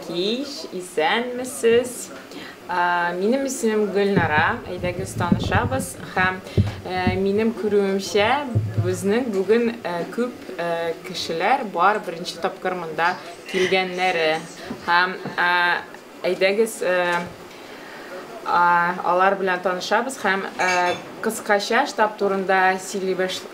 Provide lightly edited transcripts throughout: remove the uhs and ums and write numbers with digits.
Кич, исәнмесез. Минем исемем Гөлнара, әйдәгез танышабыз. Һәм минем күрүемчә, безнең бүген күп кешеләр бар беренче тапкыр монда килгәннәре. Һәм әйдәгез алар белән танышабыз һәм кыскача штаб турында сөйли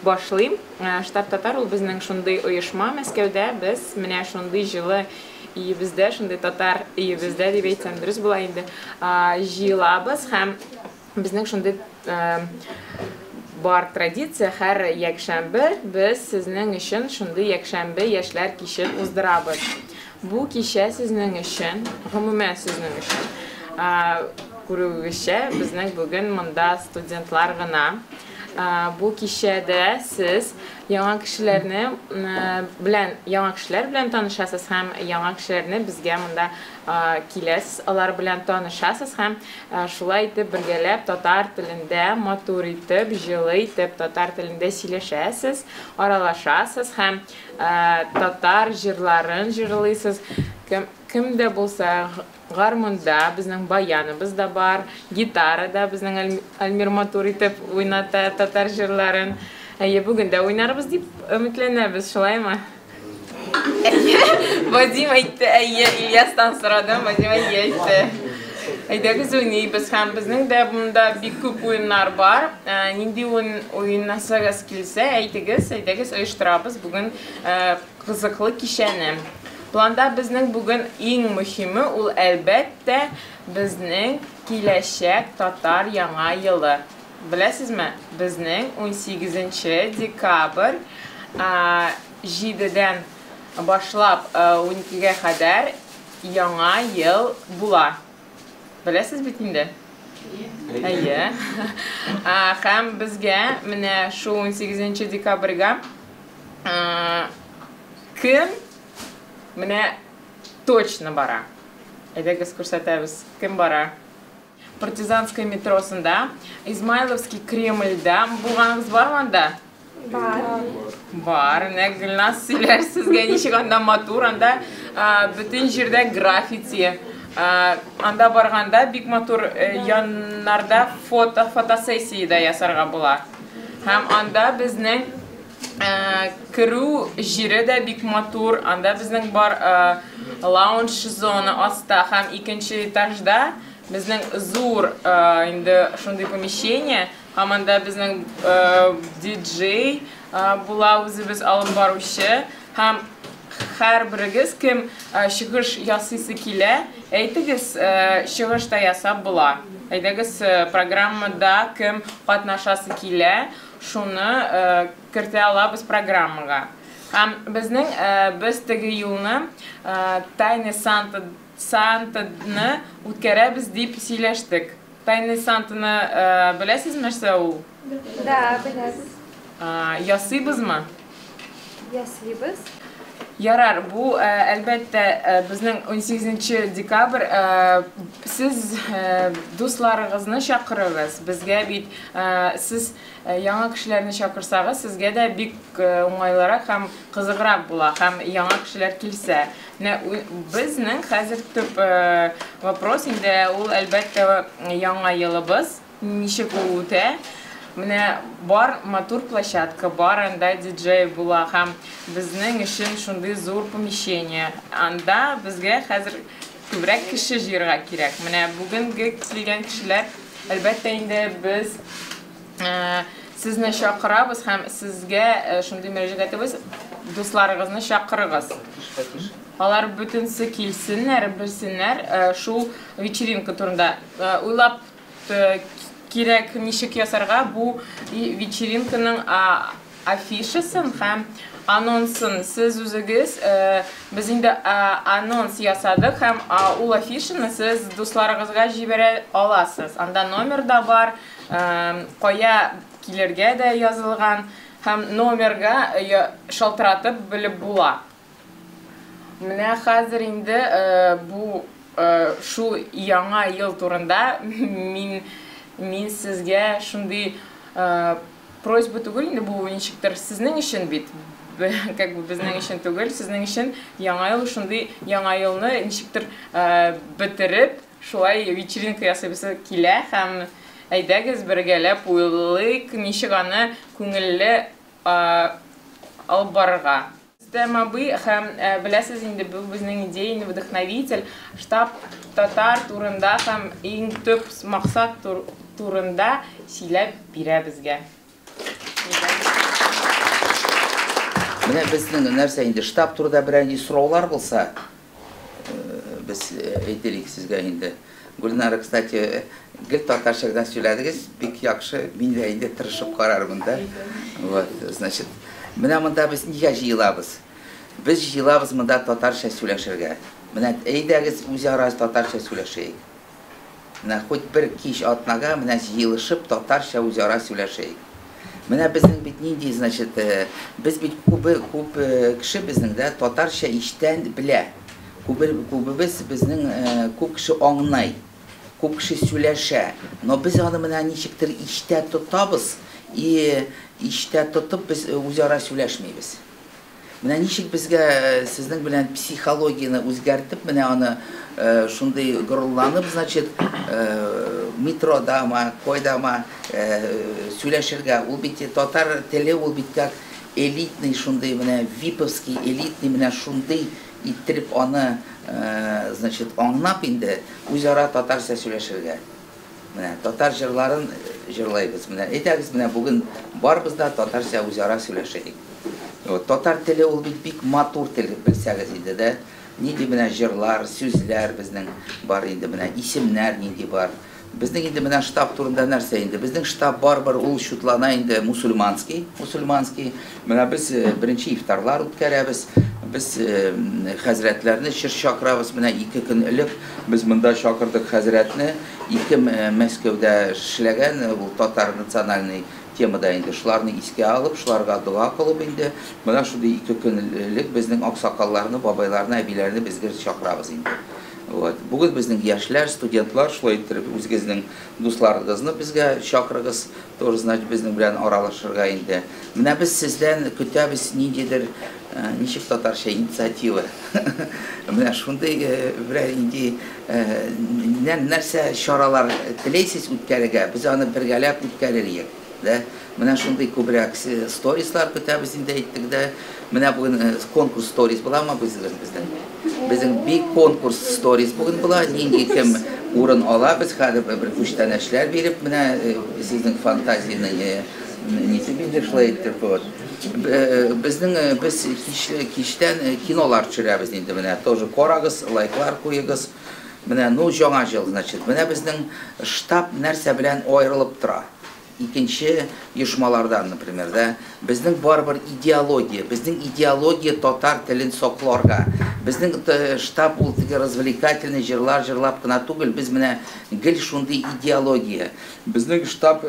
башлыйм. Штаб татар ул безнең шундый оешма Мәскәүдә. Без менә шундый җылы өебездә, шундый татар өебездә дип әйтсәм дөрес була инде, җыелабыз һәм безнең шундый бар традиция, һәр якшәмбе без сезнең өчен шундый якшәмбе яшьләр кичен уздырабыз. Бу кичә сезнең өчен, гомумән сезнең өчен. Күрүегезчә, безнең бүген монда студентлар гына. Бу кичәдә сез яңа кешеләрне белән яңа кешеләр белән танышасыз һәм яңа кешеләрне безгә монда киләсез, алар белән танышасыз һәм шулай итеп бергәләп татар телендә матур итеп, җылы итеп татар телендә сөйләшәсез, аралашасыз һәм татар җырларын җырлыйсыз. Кем кем дә булса гармунда, безнең баяныбыз да бар, гитара да безнең Альмир матур итеп уйната татар җырларын. Әйе, бүген дә уйнарбыз дип өметләнәбез, шулаймы? Әйе, Вадим әйтте, әйе, Ильястан сорадым, Вадим әйе әйтте. Әйдәгез уйныйбыз һәм безнең дә монда бик күп уеннар бар. Нинди уен уйнасагыз килсә, әйтегез, әйдәгез оештырабыз бүген кызыклы кичәне. Планда безнең бүген иң мөһиме ул, әлбәттә, безнең киләчәк татар яңа елы. Беләсезме, безнең 18 декабрь 7-дән башлап 12-гә кадәр яңа ел була. Беләсез бит инде? Әйе. Һәм безгә менә шул 18 декабрьгә кем менә точно бара? Әйдәгез күрсәтәбез, кем бара? Партизанская метросында, Измайловский Кремльдә булганыгыз бармы анда? Бар. Бар. Менә Гөлназ сөйләр сезгә ничек анда матур, анда бөтен җирдә граффити. Анда барганда бик матур яннарда фото, фотосессия дә ясарга була. Һәм анда безнең керү җире дә бик матур. Анда безнең бар лаунж зона аста һәм икенче этажда безнең зур инде шундый помещение. Һәм анда безнең диджей була, үзебез алып баручы. Һәм һәрберегез кем чыгыш ясыйсы килә, әйтегез, чыгыш та ясап була. Әйдәгез, программада кем катнашасы килә, шуны кертә алабыз программага. Һәм безнең без теге юлны Тайны Санта Сантаны үткәрәбез дип сөйләштек. Тайны Сантаны беләсез нәрсә ул? Да, беләбез. Ясыйбызмы? Ясыйбыз. Ярар, бу, әлбәттә, безнең 18 декабрь. Сез дусларыгызны чакырыгыз. Безгә бит сез яңа кешеләрне чакырсагыз, сезгә дә бик уңайлырак һәм кызыграк була, һәм яңа кешеләр килсә. Менә безнең хәзер төп вопрос инде ул, әлбәттә, яңа елыбыз. Ничек ул үтә? Менә бар матур площадка, бар анда диджей була һәм безнең өчен шундый зур помещение. Анда безгә хәзер күбрәк кеше җыярга кирәк. Менә бүгенге килгән кешеләр, әлбәттә инде, без сезне чакырабыз һәм сезгә шундый мөрәҗәгатебез: дусларыгызны чакырыгыз. Алар бөтенсе килсеннәр, белсеннәр шул вечеринка турында. Уйлап кирәк ничек ясарга бу вечеринканың афишасын һәм анонсын. Сез үзегез, без инде анонс ясадык, һәм ул афишаны сез дусларыгызга җибәрә аласыз. Анда номер да бар, кая килергә дә язылган һәм номерга шалтыратып белеп була. Менә хәзер инде бу шул яңа ел турында мин сезгә шундый просьба түгел инде бу, ничектер сезнең өчен бит. Как бы безнең өчен түгел, сезнең өчен Яңа ел шундый Яңа елны ничектер бетереп, шулай вечеринка ясыйбыз килә һәм әйдәгез бергәләп уйлыйк, ничек аны күңелле алып барырга. Рөстәм абый һәм беләсез инде, бу безнең идейный вдохновитель, Штаб татар турында һәм иң төп максат турында сөйләп бирә безгә. Менә безнең нәрсә инде, штаб турында берәр нинди сораулар булса, без әйтелик сезгә инде. Гөлнара, кстати, гел татарча гына сөйләдегез, бик яхшы. Мин дә инде тырышып карармын да. Вот, значит, менә монда без нигә җыелабыз? Без җыелабыз монда татарча сөйләшергә. Менә әйдәгез үзара татарча сөйләшәйек. Менә хоть бер кич атнага менә җыелышып татарча үзара сөйләшәйек. Менә безнең бит нинди, значит, без бит күбе күп кеше безнең дә татарча иштән белә. Күбе күбебез безнең күп кеше аңлый, күп кеше сөйләшә. Но без аны менә ничектер иштә тотабыз и иштә тотып без үзара сөйләшмибез. Менә ничек безгә сезнең белән психологияне үзгәртеп, менә аны шундый горурланып, значит, метродамы, кайдамы сөйләшергә. Ул бит татар теле, ул бит как элитный шундый менә виповский элитный менә шундый иттереп аны, значит, аңлап инде үзара татарча сөйләшергә. Менә татар җырларын җырлайбыз. Менә әйдәгез, менә бүген барыбыз да татарча үзара сөйләшәйек. Вот, татар теле ул бит бик матур тел, белсәгез инде дә. Нинди менә җырлар, сүзләр безнең бар инде, менә исемнәр нинди бар. Безнең инде менә штаб турында нәрсә инде? Безнең штаб барыбер ул чутлана инде мусульманский, мусульманский. Менә без беренче ифтарлар үткәрәбез. Без хәзрәтләрне чакырабыз. Менә 2 көн элек без монда чакырдык хәзрәтне. Ике Мәскәүдә эшләгән ул татар национальный темада инде шуларны искә алып, шуларга дога кылып инде. Менә шундый 2 көн элек безнең аксакалларны, бабайларны, әбиләрне безгә чакырабыз инде. Вот. Бүген безнең яшьләр, студентлар шулай иттереп үзегезнең дусларыгызны безгә чакырыгыз, тоже, значит, безнең белән аралашырга инде. Менә без сездән көтәбез ниндидер, ничек татарча инициатива. Менә шундый берәр нинди нәрсә чаралар теләйсез үткәрергә, без аны бергәләп үткәрер идек. Да? Менә шундый күбрәк сторислар көтәбез инде әйттек дә. Менә бүген конкурс сторис буламы безнең? Безнең бик конкурс сторис бүген була. Нинди кем урын ала, без хәзер бер күчтәнәчләр биреп, менә сезнең фантазияне нитеп инде шулай итеп вот. Безнең без кичтән кинолар төшерәбез инде менә. Тоже карагыз, лайклар куегыз. Менә, ну, яңа ел, значит. Менә безнең штаб нәрсә белән аерылып тора. Икенче оешмалардан, например, да, безнең барыбер идеология, безнең идеология татар телен сакларга. Безнең штаб ул теге развлекательный җырлар җырлап кына түгел, без менә гел шундый идеология. Безнең штаб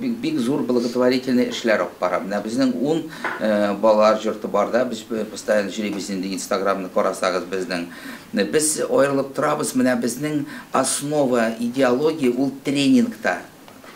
бик зур благотворительный эшләр алып бара. Менә безнең 10 балалар йорты бар да, без постоянно йөрибез инде Инстаграмны карасагыз безнең. Без аерылып торабыз, менә безнең основа идеология ул тренингта.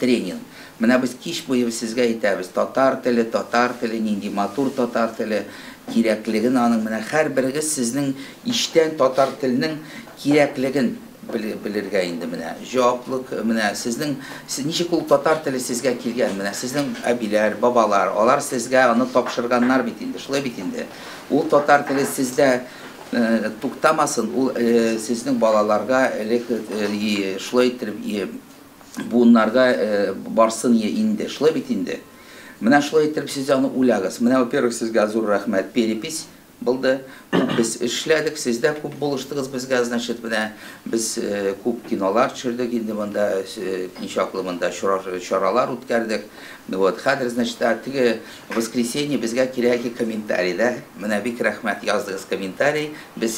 Тренинг. Менә без кич буе сезгә әйтәбез, татар теле, татар теле, нинди матур татар теле, кирәклеген аның менә һәрберегез сезнең иштән татар теленең кирәклеген белергә инде менә. Җаваплык менә сезнең, ничек ул татар теле сезгә килгән, менә сезнең әбиләр, бабалар, алар сезгә аны тапшырганнар бит инде, шулай бит инде. Ул татар теле сездә туктамасын, ул сезнең балаларга элек шулай иттереп буыннарга барсын инде, шулай бит инде. Менә шулай иттереп сез аны уйлагыз. Менә, во-первых, сезгә зур рәхмәт, перепись булды. Күп без эшләдек, сез дә күп булыштыгыз безгә, значит, менә без күп кинолар төшердек инде монда, ничаклы монда чаралар үткәрдек. Вот, хәзер, значит, теге воскресенье безгә кирәк комментарий, да? Менә бик рәхмәт яздыгыз комментарий. Без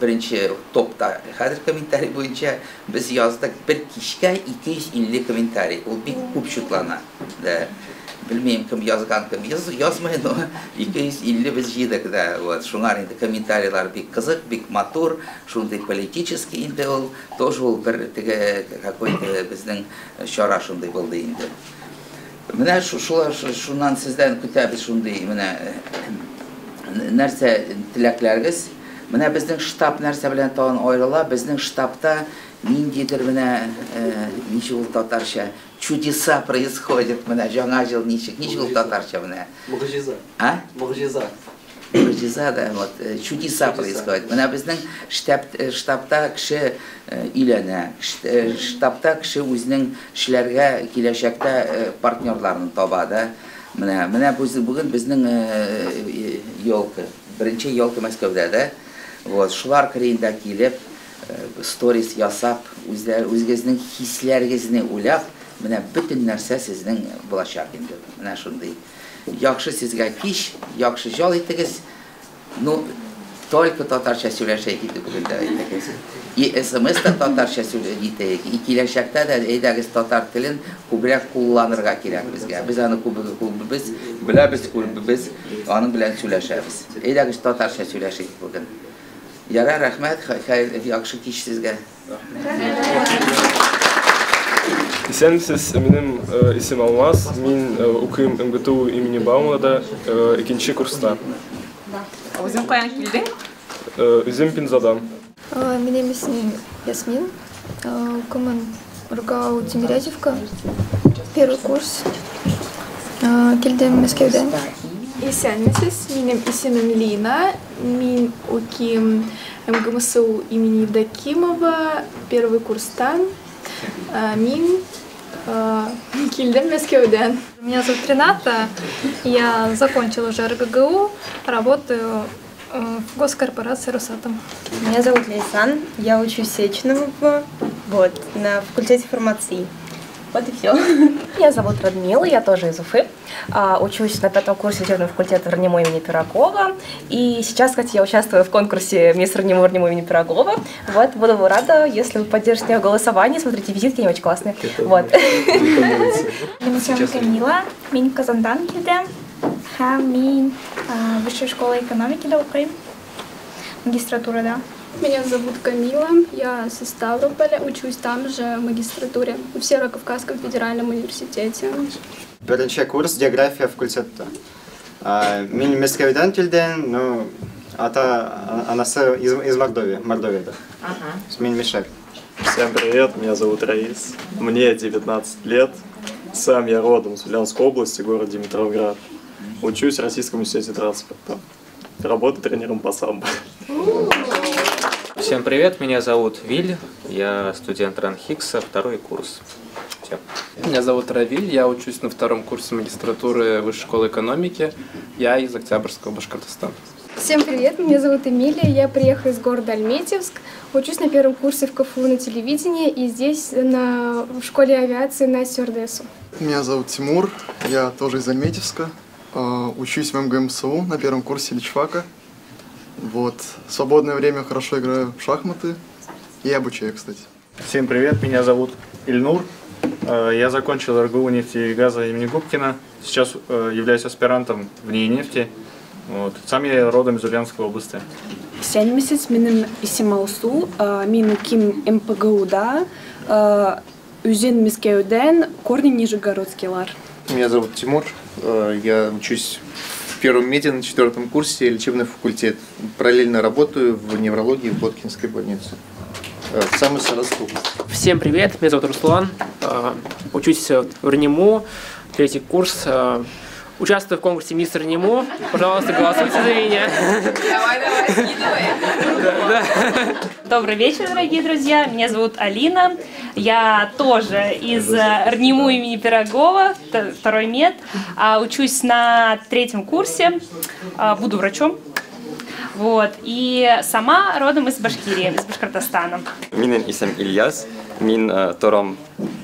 беренче топта хәзер комментарий буенча без яздык бер кичкә 250 комментарий. Ул бик күп чутлана. Да. Белмим, кем язган, кем язмый, но 250 без җыйдык, да. Вот, шуңар инде комментарийлар бик кызык, бик матур, шундый политический инде ул, тоже ул бер теге какой-то безнең чара шундый булды инде. Менә шулар, шуннан сездән көтәбез шундый менә Нәрсә теләкләрегез? Менә безнең штаб нәрсә белән тагын аерыла? Безнең штабта ниндидер менә, ничек ул татарча, чудеса происходят, менә Яңа ел ничек, ничек ул татарча менә? Могҗиза. А? Могҗиза. Могҗиза да, вот, чудеса происходит. Менә безнең штабта кеше өйләнә, штабта кеше үзенең эшләргә киләчәктә партнерларын таба да. Менә бүген безнең елка, беренче елка Мәскәүдә дә. Вот, шулар кырыенда килеп, сторис ясап, үзегезнең хисләрегезне уйлап, менә бөтен нәрсә сезнең булачак инде. Менә шундый. Яхшы сезгә кич, яхшы ял итегез. Ну, только татарча сөйләшәйек инде бүген дә әйтегез. И СМС та татарча сөйләйек, и киләчәктә дә әйдәгез татар телен күбрәк кулланырга кирәк безгә. Без аны күбебез беләбез, күбебез аның белән сөйләшәбез. Әйдәгез татарча сөйләшик бүген. Ярар, рәхмәт, яхшы кич сезгә. Исәнмесез, минем исем Алмаз, мин укыйм МГТУ имени Баумана, икенче курста. Үзең каян килдең? Үзем Пензадан. Минем исемем Ясмин, укымын РГАУ Тимирязевка, первый курс. Килдем Мәскәүдән. Исәнмесез, минем исемем Лина, мин укыйм МГМСУ имени Евдокимова, первый курстан. Мин килдем Мәскәүдән. Меня зовут Рената, я закончила уже РГГУ, работаю в госкорпорации «Росатом». Меня зовут Лейсан, я учусь в Сеченово, вот, на факультете фармации. Вот и все. Меня зовут Радмила, я тоже из Уфы. Учусь на 5-м курсе учебного факультета РНИМУ имени Пирогова. И сейчас, кстати, я участвую в конкурсе «Мисс РНИМУ РНИМУ имени Пирогова». Вот, буду рада, если вы поддержите меня в голосовании. Смотрите, визитки, они очень классные. Вот. Меня Камила, мин Казандан килдем. Һәм мин Высшая школа экономики да укыйм. Магистратура, да. Меня зовут Камила, я со Ставрополя, учусь там же в магистратуре в Северо-Кавказском федеральном университете. Беренче курс география факультета. Мин Мәскәүдән килдем, но ата анасы из Мордовии, Мордовияда. Мин Мишель. Всем привет, меня зовут Раис, мне 19 лет, сам я родом из Ульяновской области, город Димитровград. Учусь в Российском университете транспорта. Работаю тренером по самбо. Всем привет, меня зовут Виль, я студент РАНХиГСа, второй курс. Всё. Меня зовут Равиль, я учусь на втором курсе магистратуры Высшей школы экономики, я из Октябрьского, Башкортостана. Всем привет, меня зовут Эмилия, я приехала из города Альметьевск, учусь на первом курсе в КФУ на телевидении и здесь в школе авиации на стюардессу. Меня зовут Тимур, я тоже из Альметьевска, учусь в МГМСУ на первом курсе лечфака. Вот. В свободное время хорошо играю в шахматы и обучаю, кстати. Всем привет, меня зовут Ильнур. Я закончил РГУ нефти и газа имени Губкина. Сейчас являюсь аспирантом в НИИ нефти. Вот. Сам я родом из Ульяновской области. Исәнмесез, минем исемем Алсу, мин укыйм МПГУда, үзем Мәскәүдән, корни нижегородскийлар. Меня зовут Тимур, я учусь в первом меде на 4-м курсе, лечебный факультет. Параллельно работаю в неврологии в Боткинской больнице. Сам из Саратовской области. Всем привет, меня зовут Руслан, учусь в РНИМУ, 3-й курс. Участвую в конкурсе «Мисс РНИМУ». Пожалуйста, голосуйте за меня. Давай, давай, скидывай. Добрый вечер, дорогие друзья. Меня зовут Алина. Я тоже из РНИМУ имени Пирогова, второй мед. Учусь на 3-м курсе, буду врачом. Вот. И сама родом из Башкирии, из Башкортостана. Минем исем Ильяс, мин торам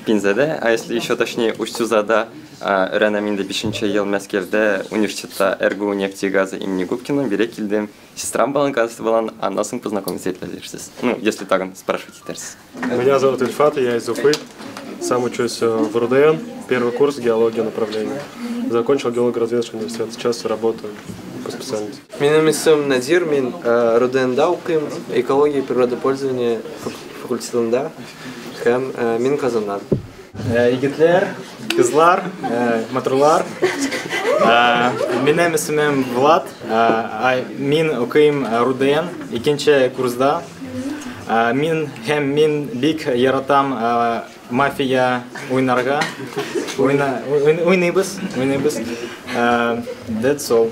Пензада, а если еще точнее Усть-Узада. Өйрәнәм инде 5 ел Мәскәүдә университетта РГУ нефти и газа имени Губкина, бире килдем. Сестрам белән, каз белән, аннан соң познакомиться итәләрсез. Ну, если так, спрашивать итәрсез. Меня зовут Ильфат, я из Уфы. Сам учусь в РУДН, первый курс геология направления. Закончил геолого-разведочный университет, сейчас работаю по специальности. Минем исемем Надир, мин РУДНда укыйм, экология и природопользование факультетында һәм мин Казаннан. Егетләр, кызлар, матурлар. Минем исемем Влад. Мин укыйм РУДН, икенче курста. Мин һәм мин бик яратам мафия уйнарга. Уйныйбыз, уйныйбыз. That's all.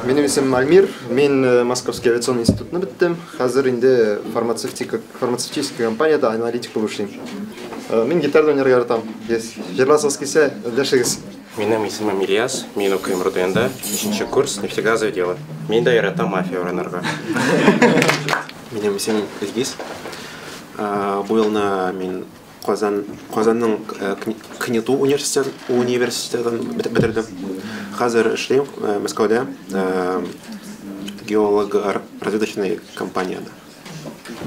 Минем исемем Альмир, мин Московский авиационный институтны беттем. Хәзер инде фармацевтический компаниядә аналитик булып эшлим. Мин гитарда уйнарга яратам. Җырласыгыз килсә, эндәшегез. Минем исемем Ильяс, мин укыйм РУДНда, 3 курс, нефтегазовое дело. Мин дә яратам мафия уйнарга. Минем исемем Илгиз. Бу елны мин Казанның КНИТУ университетын бетердем. Хәзер эшлим Мәскәүдә геолого-разведочный компаниядә.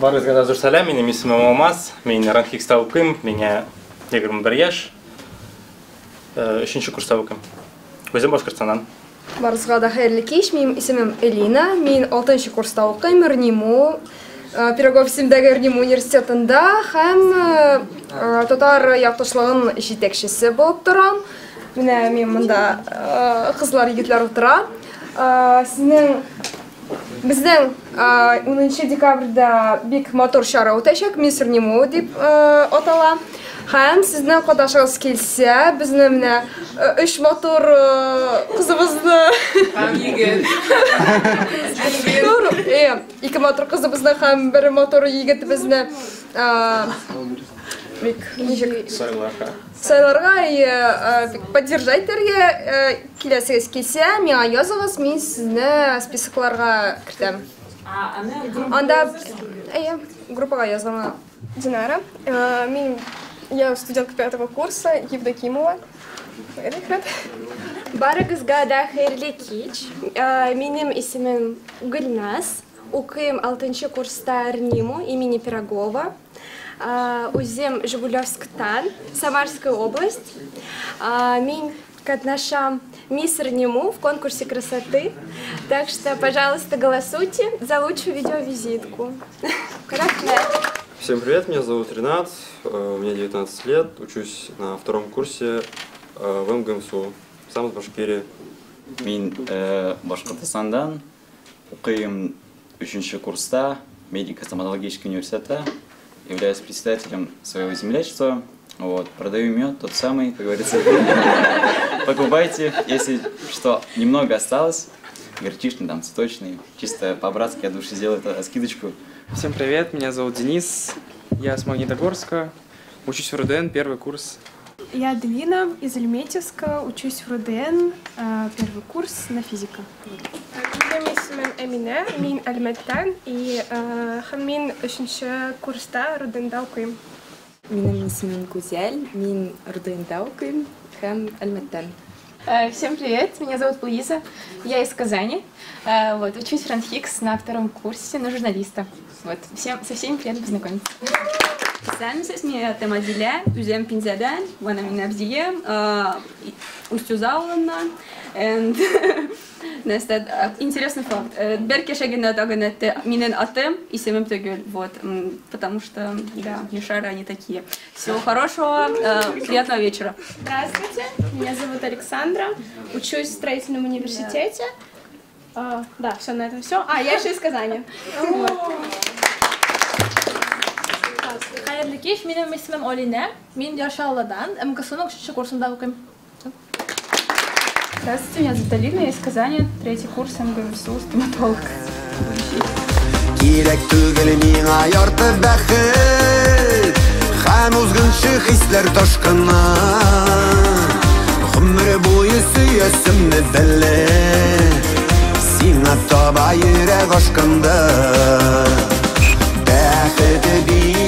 Барыгызга да зур сәлам, минем исемем Алмаз, мин РАНХиГСта укыйм, миңа 21 яшь, 3 курста укыйм. Үзем Башкортстаннан. Барыгызга да хәерле кич, минем исемем Элина, мин 6 курста укыйм, РНИМУ, Пирогов исемендәге РНИМУ университетында һәм татар якташлыгының җитәкчесе булып торам. Менә мин монда кызлар, егетләр утыра. Сезнең безнең 10 декабрьдә бик матур чара үтәчәк, Мисс РНИМУ дип атала. Һәм сезнең катнашыгыз килсә, безне менә өч матур кызыбызны һәм егет. Ике матур кызыбызны һәм бер матур егетебезне бик ничек сайларга. Сайларга бик поддержать итәргә киләсегез килсә, миңа языгыз, мин сезне списокларга кертәм. Анда әйе, группага язган. Динара, я студентка 5 курса, Евдокимова. Барыгызга да хәерле кич. Минем исемем Гөлназ. Укыйм 6 курста РНИМУ имени Пирогова. Үзем Жигулевсктан, Самарская область. Мин катнашам Мисс РНИМУ в конкурсе красоты. Так что, пожалуйста, голосуйте за лучшую видеовизитку. Всем привет, меня зовут Ренат, мне 19 лет, учусь на 2 курсе в МГМСУ, сам из Башкирии. Мин Башкортостандан, укыйм 3 курста медико-стоматологического университета, являюсь председателем своего землячества, вот, продаю мед, тот самый, как говорится, покупайте, если что, немного осталось, горчичный, там, цветочный, чисто по-братски я души сделаю скидочку. Всем привет, меня зовут Денис, я с Магнитогорска, учусь в РУДН, 1 курс. Я Аделина из Альметьевска, учусь в РУДН, 1 курс на физика. Минем исемем Әминә, мин Әлмәттән и һәм мин 3 курста РУДНда укыйм. Минем исемем Гүзәл, мин РУДНда укыйм һәм Әлмәттән. Всем привет, меня зовут Луиза, я из Казани, вот, учусь в РАНХиГС на 2 курсе на журналиста. Вот, со всеми приятно познакомиться. Исәнмесез, минем атым Адилә, үзем Пензадан, вана мин Абзием, Устюза авылыннан. Интересный факт. Бер кеше генә тагын әйтте, минем атым, исемем түгел, вот, потому что, да, мишары они такие. Всего хорошего, приятного вечера. Здравствуйте, меня зовут Александра, учусь в строительном университете. Да, все, на этом все. А, я еще из Казани. Хәерле кич, минем исемем Алинә, мин Яр Чаллыдан, МКСУның 3 курсында укыйм. Здравствуйте, меня зовут Алина, я из Казани, 3 курс МГМСУ, стоматолог. Кирәк түгел миңа ярты бәхет, һәм узгынчы хисләр ташкыны. Гомер буе сөясемне белеп, сиңа таба йөрәк ашкынды. Бәхет бит